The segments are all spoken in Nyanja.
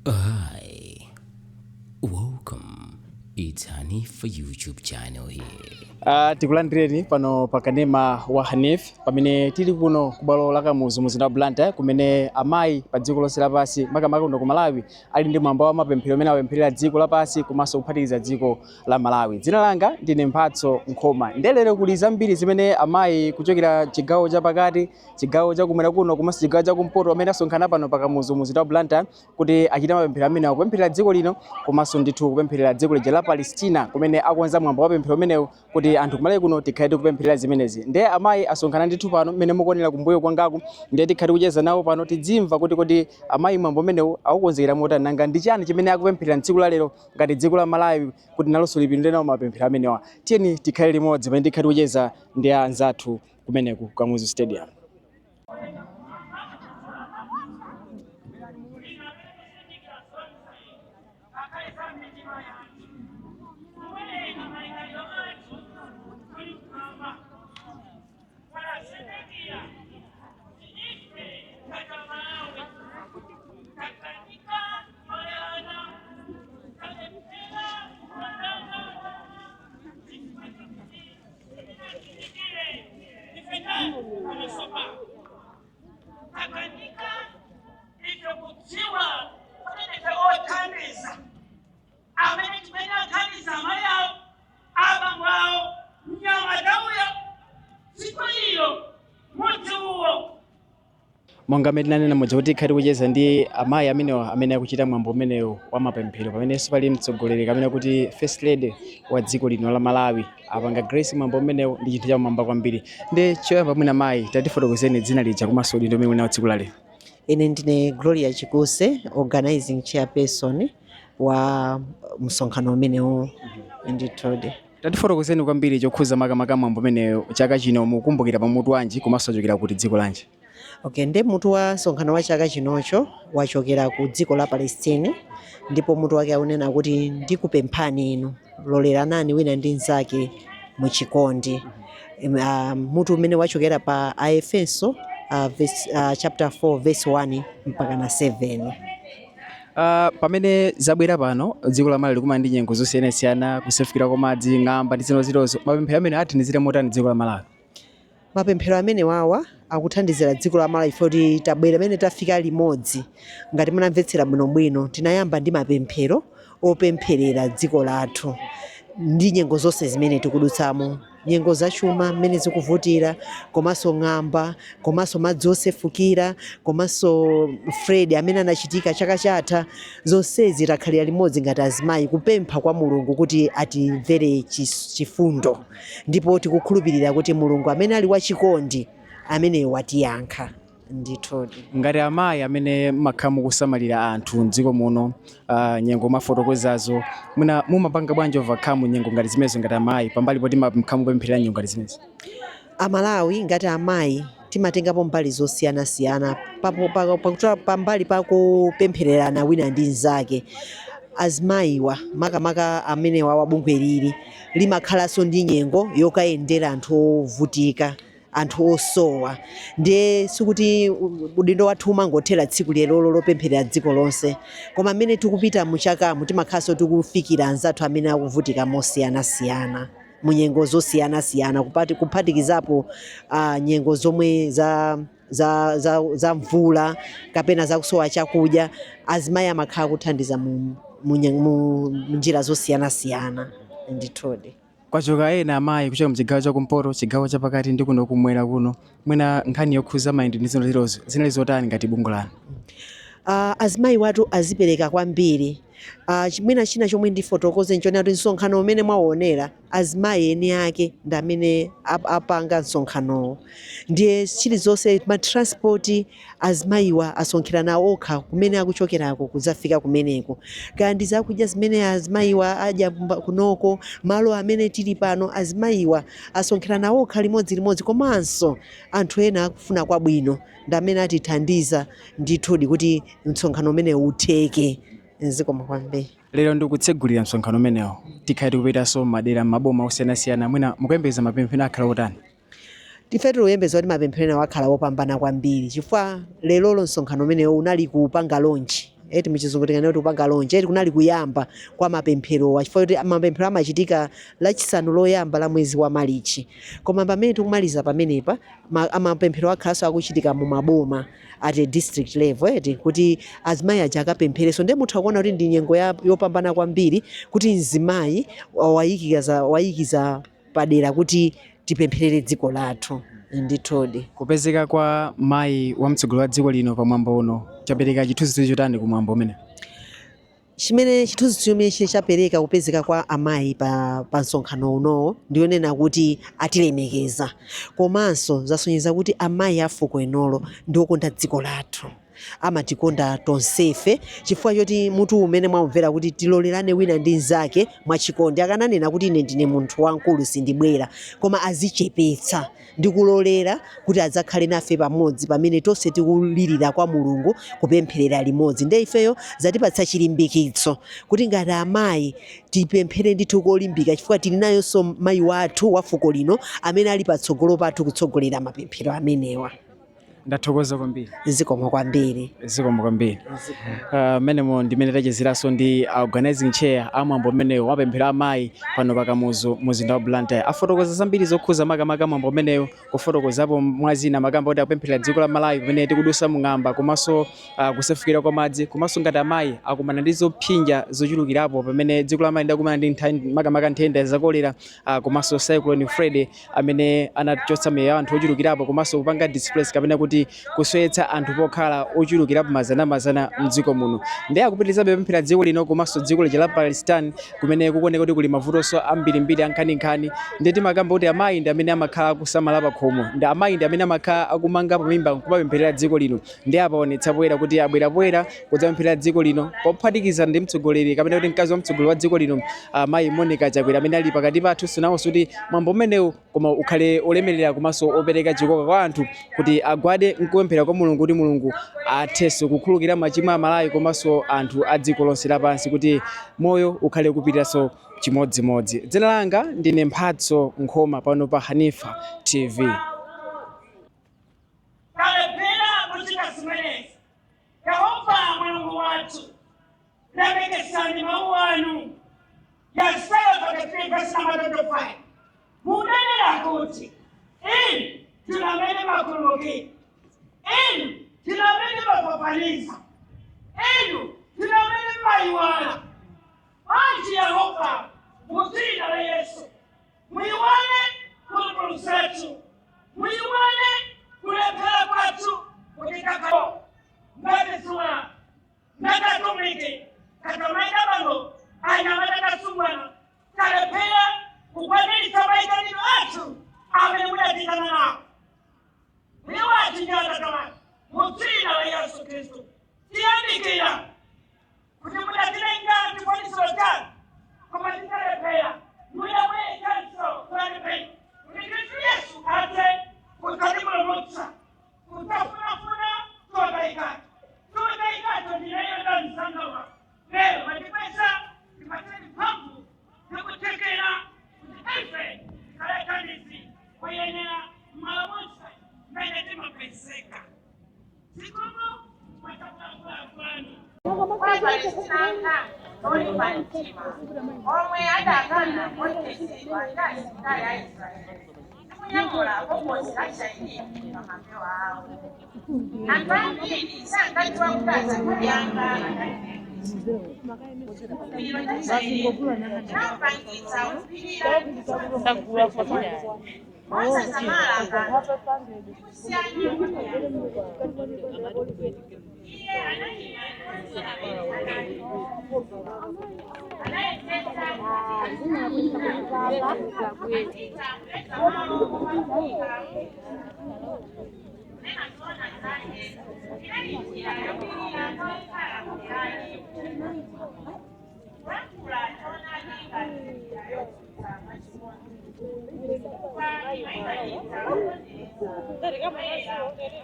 Hi, welcome. It's Hanifa YouTube channel here. Tikulandireni pano pa kanema wa Hanif pamene tili kuno ku bwalo la Kamuzu mzinda wa Blantyre, kumene amayi pa dziko lonse lapansi, makamaka kuno ku Malawi, ali ndi mwambo wa mapemphero amene apempherera dziko lapansi komanso kuphatikiza dziko la Malawi. Dzina langa ndine Mphatso Nkhoma. Nde lero kuli zambiri zimene amayi kuchokera chigawo chapakati, chigawo chakumwera kuno komanso chigawo chakumpoto amene asonkhana pano pa Kamuzu mzinda wa Blantyre kuti achite mapemphero amene akupempherera dziko lino komanso ndithu kupempherera dziko lija la Palestina, kumene akonza mwambo wa pemphero umenewu kuti anthu kumalawi kuno tikhale tikupempherera zimenezi. Ndiye amayi asonkhana ndithu pano mmene mukuonera kumbuyo kwangaku, ndiye tikhale tikucheza nawo pano, tidzimva kuti kodi amayi mwambo umenewu akukonzekera motani, nanga ndi chani chimene akupempherera mtsiku la lero ngati dziko la Malawi kuti nalonso lipindule nawo mapemphero amenewa. Tiyeni tikhale limodzi pamene tikhale tikucheza ndi anzathu kumeneku ku Kamuzu Stadium. Takanika ife kudziwa kuti ndife othandiza amene timene athandiza amayi awo, abambo awo, mnyamata uyo, dziko ilo, mudzi uwo. Monga mmene tinanena muja kuti tikhale tikucheza ndi amayi amenewa amene akuchita mwambo umenewu wa mapemphero, pamenenso pali mtsogoleri kamene kuti First Lady wa dziko lino la Malawi apanga grace mwambo umenewu, ndi chinthu chamwamba kwambiri. Ndi choyamba mwina mayi, tatifotokozeni dzina lija komanso udindo umene muli nawo tsiku la lero. Ine ndine Gloria Chikuse, organizing chairperson wa msonkhano umenewu, ndithudi. Tatifotokozeni kwambiri chokhuza makamaka mwambo umenewu chaka chino, mukumbukira pamutu wanji komanso wachokera kuti, dziko lanji? Okay, nde mutu wa msonkhano wa chaka chinocho wachokera ku dziko la Palestine, ndipo mutu wake akunena kuti "Ndikupemphani inu, loleranani wina ndi mnzake muchikondi." Mutu umene wachokera pa Aefeso chapter 4 verse 1 mpaka na 7. Pamene zabwera pano, dziko la Malawi likumana ndi nyengo zosiyanasiyana, kusefukira kwa madzi, ng'amba ndi zina zoterozo. Mapemphero amene athandizira motani dziko la Malawi? Mapemphero amene wawa akuthandizira dziko la Malawi kuti tabwera amene tafika limodzi. Ngati munamvetsera bwinobwino, tinayamba ndi mapemphero opempherera dziko lathu ndi nyengo zonse zimene tikudutsamo, nyengo zachuma mmene zikuvutira, komanso ng'amba, komanso madzi osefukira, komanso flood amene anachitika chaka chatha. Zonsezi takhalira limodzi ngati azimayi kupempha kwa Mulungu kuti atimvere chifundo, ndipo tikukhulupirira kuti Mulungu amene ali wachikondi ameneyo watiyankha ndithudi. Ngati amayi amene mmakhala mukusamalira anthu mdziko muno, nyengo mwafotokozazo, mwina mumapanga bwanji overcome nyengo ngati zimenezo ngati amayi, pambali poti makhala mupempherera nyengo ngati zimenezi? Amalawi ngati amayi timatengapo mbali zosiyanasiyana pambali pakupemphererana wina ndi mnzake. Azimayiwa, makamaka amenewa wa bungwe lili, limakhalanso ndi nyengo yokayendera anthu ovutika, anthu osowa. Ndiye sikuti udindo wathu umangothera tsiku lerolo lopempherera dziko lonse, koma mmene tikupita muchakamu timakhalanso tikufikira anzathu amene akuvutika mosiyanasiyana munyengo zosiyanasiyana, kuphatikizapo nyengo zomwe za mvula kapena zakusowa chakudya. Azimayi amakhala kuthandiza mu njira zosiyanasiyana ndithudi. Kwachoka ena amayi kuchoka mchigawo chakumpoto, chigawo chapakati ndi kuno kumwera kuno. Mwina nkhani yokhuza mayendedwe ndi zina zoterozo zinali zotani ngati bungwe lanu? Azimayi watu azipereka kwambiri. Mwina china chomwe ndifotokoze nchonena kuti msonkhano umene mwaonera, azimayi eni ake ndi amene apanga msonkhanowo. Ndiye chilizonse, ma transport, azimayiwa asonkherana okha kumene akuchokerako kudzafika kumeneko. Kaya ndi zakudya zimene azimayiwa adya kunoko, malo amene tili pano, azimayiwa asonkherana okha limodzilimodzi, komanso anthu ena akufuna kwabwino ndi amene atithandiza ndithudi kuti msonkhano umene utheke. Zikomo kwambiri. Lero ndikutsegulira msonkhano umenewo, tikhale tikupitanso madera, maboma osiyanasiyana. Mwina mukuyembekeza mapemphero akhala otani? Ife tikuyembekeza kuti mapemphero ena akhala opambana kwambiri, chifukwa lerolo msonkhano umenewo unali kupanga launch. Eti muchizungu tinganene kuti kupanga launch, eti kunali kuyamba kwa mapempherowa, chifukwa kuti mapemphero amachitika Lachisanu loyamba la mwezi wa Malichi. Koma pamene tikumaliza pamenepa, mapemphero akhalanso akuchitika mu maboma at a district level, eti kuti azimayi aja akapemphereso. Ndiye mutha kuona kuti ndi nyengo yopambana kwambiri kuti mzimayi wayikiza padera kuti tipempherere dziko lathu ndithudi. Kupezeka kwa mayi wa mtsogoleri wa dziko lino pamwambo uno chapereka chithunzithunzi chotani kumwambo umene? Chimene chithunzi chimene chapereka kupezeka kwa amayi pa msonkhano unowo ndiyonena kuti atilemekeza, komanso zasonyeza kuti amayi a fuko inolo ndi okonda dziko lathu, amatikonda tonsefe, chifukwa choti mutu umene mwamvera kuti tilolerane wina ndi mnzake mwachikondi. Akananena kuti ine ndine munthu wamkulu, sindibwera, koma azichepetsa ndi kulolera kuti adzakhale nafe pamodzi pamene tonse tikulirira kwa Mulungu kupempherera limodzi. Nde ifeyo zatipatsa chilimbikitso kuti ngati amayi tipemphere ndithu kolimbika, chifukwa tili nayonso mayi wathu wa fuko lino amene ali patsogolo pathu kutsogolera mapemphero amenewa. Ndathokoza kwambiri. Zikomo kwambiri. Zikomo kwambiri. Menemo ndimene tachezeranso ndi organizing chair amwambo umenewo wapemphero amayi pano pakamuzu muzinda wa Blantyre. Afotokoza zambiri zokhuza makamaka mwambo umenewo, kufotokozapo mwazina makamba kuti akupemphera dziko la Malawi pamene tikudusa mung'amba, komanso kusefukira kwa madzi, komanso ngati amayi akumana ndi zopsinja zochulukirapo pamene dziko la Malawi lidakumana ndi makamaka nthenda za kolera, komanso Cyclone Freddy amene anachotsa miyoyo ya anthu ochulukirapo, komanso kupanga displace kapena kuti kusowetsa anthu pokhala ochulukirapo mazana mazana mdziko muno. Ndiye akupitirizabe kupemphera dziko lino komanso dziko lija la Palestine kumene kukuoneka kuti kuli mavutonso ambirimbiri ankhaninkhani. Ndiye timakamba kuti amayi ndi amene amakhala akusamala pakhomo, ndi amayi ndi amene amakhala akumanga pamimba nkumapempherera dziko lino. Ndiye apaonetsa poyera kuti abwera poyera kudzapempherera dziko lino pophatikiza ndi mtsogoleri kapena kuti mkazi wa mtsogoleri wa dziko lino, mayi Monica Chakwera, amene ali pakati pathu sinawonso, kuti mwambo umenewu koma ukhale olemerera komanso opereka chikoka kwa anthu kuti agwade nkupemphera kwa Mulungu kuti Mulungu athenso kukhululukira machimo a Malawi komanso anthu a dziko lonse lapansi kuti moyo ukhale kupitiranso chimodzimodzi. Dzina langa ndine Mphatso Nkhoma pano pa Hanifa TV. Talephera kuchita zimenezi. Yehova Mulungu wathu, lemekezani mawu anu. Yesaya 43 verse number 25, munenera kuti inu ndinu amene makhululukira, inu ndinu amene mafafaniza, inu ndinu amene mayiwala. Bwanji Yehova, mu dzina la Yesu, muyiwale mphulupulu zathu, muyiwale kulephera kwathu, kuti takalo ngati ziwalo, ngati atumiki, ngati amayi, abambo, anyamata, asungwana, talephera kukwaniritsa mayitanidwe athu amene mudatitana nawo. Mbuye wathu ndi Atate wathu, mu dzina la Yesu Khristu, tiyamikira kuti mudatilenga chifaniziro chanu, koma titalephera mudabweretsanso plan B kuti Khristu Yesu athe kudzatipulumutsa, kudzafunafuna chotayikacho. Chotayikacho ndineyo ndamzangawa. Lero matipeza, tipatseni mphamvu ndikuthekera kuti ife tikhale thandizi oyenera m'malo monse mmene timapezeka. Zikomo mwachakulakulaa kwanu. Palestina olimba mtima omwe adakana kugonjetsedwa ndi asilikali a Israeli ndi kunyamula bokosi la shahidi pa mapewa awo. Anthu ambiri sankadziwa kuti azimayi anga anali chikhulupiriro cha shahidi chinamupangitsa kupirira mosasamala kanthu ndi kusiyana. Iye anayima ndi onse amene anali anayesetsa kupita kupeza malo opatulika. Kunena zoona zake, inali njira yokwirira kwa okhala m'derali kulankhula choonadi ngati njira yotsutsa mwachikondi, chifukwa imayitanitsa kupondereza kubwerera.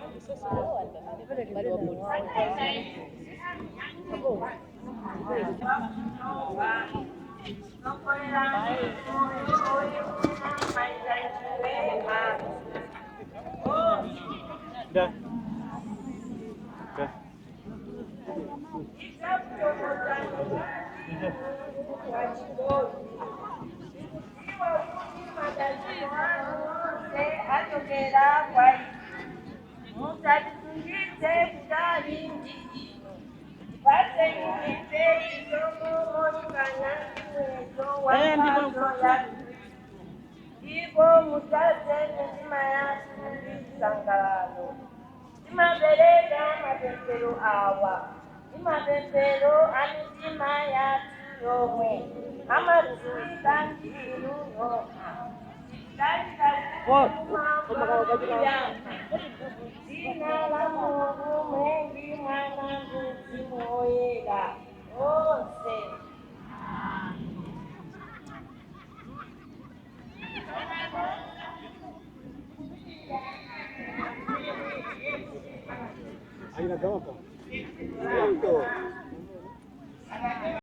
Tikudziwa kuti madalitso anu onse achokera kwa inu. Musatisungitse kutali ndi inu. Tipatseni ife chisomo molingana ndi muyeso wa mphatso ya Khristu. Ndipo mudzaze mitima yathu ndi chisangalalo. Timapereka mapemphero awa ndi mapemphero a mitima yathu yomwe amadziwika ndi inu nokha. Tikudalira kuti mumva dzina la Mulungu Mlengi, Mwana ndi Mzimu Woyera.